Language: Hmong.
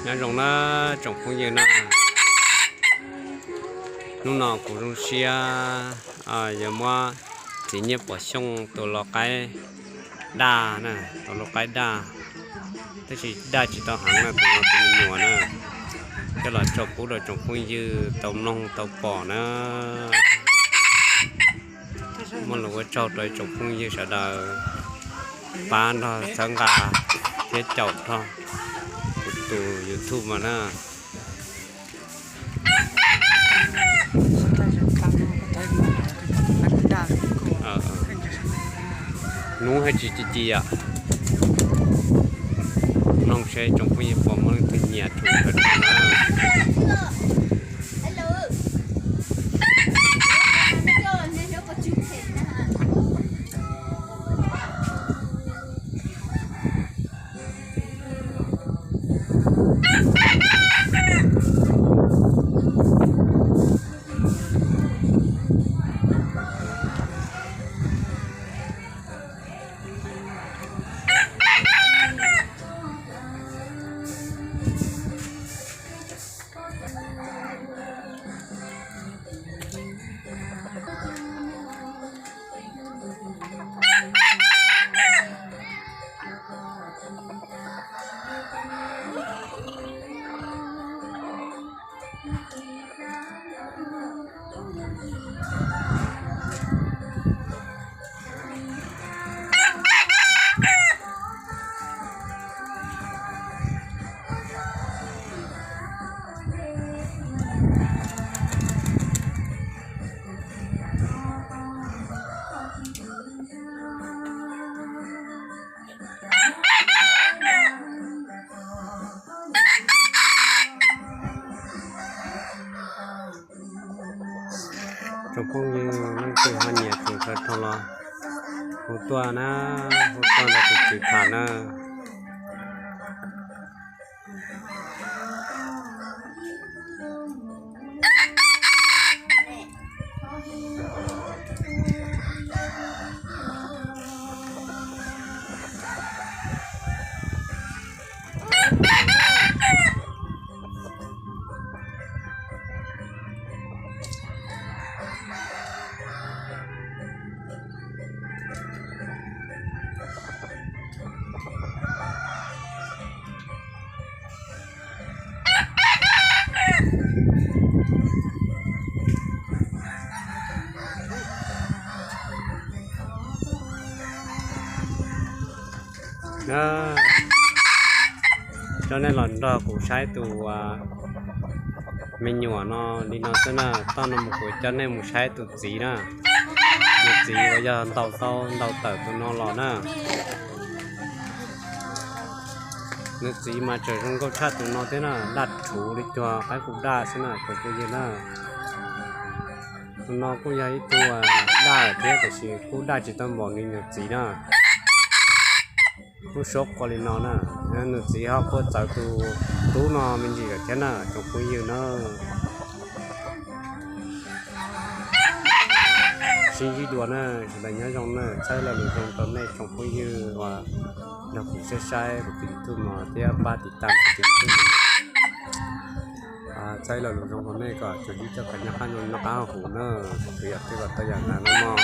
Nyob zoo na tsoom phooj ywg na, hnub no kuv zoo siab yuav muab txiv Nyiaj Pov Xyooj tus lau qaib daj na, tus lau qaib daj, tab sis daj tsis tau heev na, tus no tus me nyuam na, coj los tso pub rau tsoom phooj ywg tau mloog tau pom na. Muaj lus ua tsaug rau tsoom phooj ywg sawv daws pab nrog txhawb nqa thiab caum nrog kuv tus YouTube mas na. Hnub haj tsis ci ci os. Mloog seb tsoom phooj ywg puas muaj leej twg nyiam tshum sawv daws na. Tsoom phooj ywg leej twg ho nyiam tshum sawv daws los hu tuaj na, hu tuaj nrog tus txiv tham na. Coj nej los nrog kuv saib tus me nyuam no li no xwb na, toj no mus kuv coj nej mus saib tus txiv na. Nws txiv uas yog ntaus tau ntaus tawm tus no los na. Nws txiv mas tseem zoo nkauj tshaj tus no thiab na, daj rhuv li cuag qaib qus daj xwb na tsoom phooj ywg na. Tus no kuj yog ib tug daj thiab tiam sis kuj daj tsis tau npaum li nws txiv na. Kuj suab qua li no na, nws txiv ho qua txawv tus tub no me ntsis lawm thiab na tsoom phooj ywg na. Sib ntsib dua na, sawv daws nyob zoo na, txhawb lo lus zoo rau nej tsoom phooj ywg uas nrog kuv saib saib kuv tus YouTube no thiab pab tiv tam kuv tus YouTube no. Txhawb lo lus zoo rau nej kom tsuas yug coj kab nyob qab nyob qab huv na, kuv yog twb kom tau yam ntawd no mog.